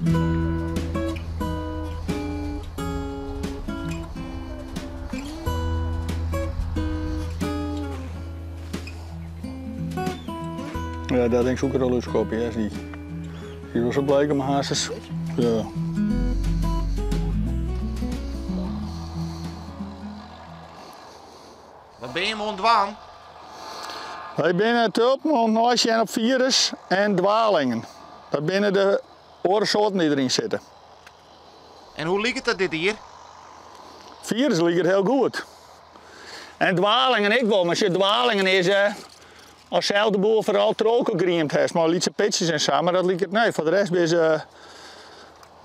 Ja, dat ding soe ik er al útskoppe, ja, zie. Die was zo blij om hazes. Ja. Wat binne jim oan it dwaan? Wy binne tulpen oan it neisjen op firus en dwalingen. Dat binne de oare soarten dy't deryn sitte. En hoe liket dat dit jier? Firus liket hiel goed. En dwalingen ek wol, mar sjoch, dwalingen is as sels de boel foaral trochgriemd hast mei lytse pitsjes en sa, mar dat liket nee, foar de rest binne se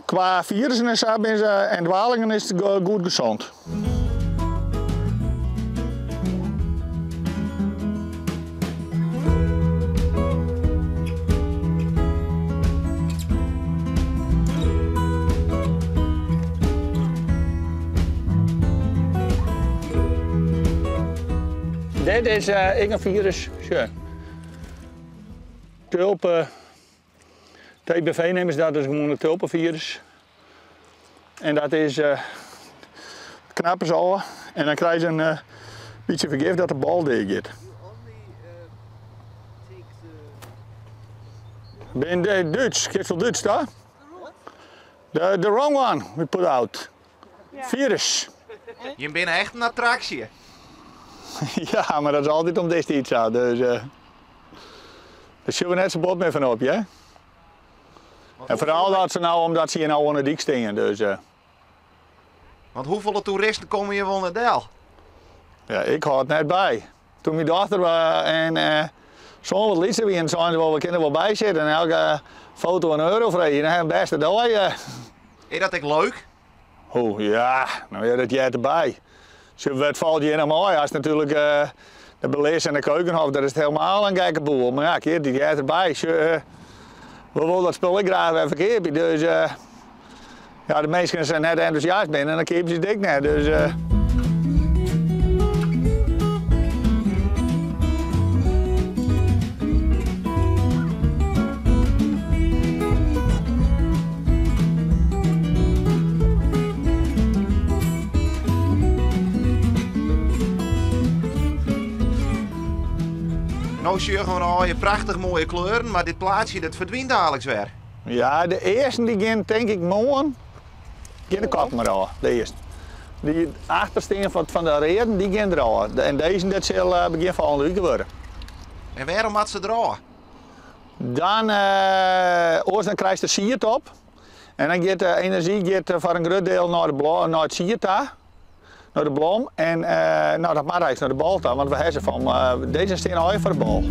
kwa firussen en sa binne se en dwalingen is it goed gezond. Dit is ek in firus, sjoch. Tulpen, TBV neame se dat, dat is gewoan in tulpenfirus. En dat is, knappe se ôf en dan krije se in bytsje fergif dat de bal dea giet. Bin Dútsk, kinst wol Dútsk ta? The wrong one we put out. Virus. Jim binne echt in attraksje. Ja, mar dat is altyd om dizze tiid sa, dus dêr sjogge we net sa bot mear fan op, hear. En foaral dat se no, omdat se hjir no oan de dyk stean, dus. Want hoefolle toeristen komme hjir wol nei del? Ja, ik hâld net by. Toen myn dochter en soan wat lytser wienen, seinen se wol, we kinne der wol by sitte en elke foto in euro freegje. Dan ha we in bêste dei. Is dat ek leuk? O ja, no ja, dat heart derby. Sjoch, wat falt hjir no mei? Ast natuerlik de Belis en de Keukenhof, dat is it helemaal in gekke boel. Mar ja, kear, dy heart derby. Sjoch, we wolle dat spul ek graach wer ferkeapje, dus ja, de minsken as se net entûsjast binne, dan keapje se it ek net. Dus. No sjogge we allegear prachtich moaie kleuren, mar dit plaatsje dat ferdwynt daliks wer. Ja, de earsten dy gean tink ik moarn gean de koppen der ôf, de earsten. Dy achterstean fan de readen, dy gean der ôf. En dizze dat sil begjin folgjende wike wurde. En wêrom moat se der ôf? Dan, oars dan krijst der sied op. En dan giet de enerzjy giet foar in grut diel nei de blom, nei it sied ta, nei de blom. En no, dat moat eins nei de bal ta, want we ha se fan, dizze stean allegear foar de bal.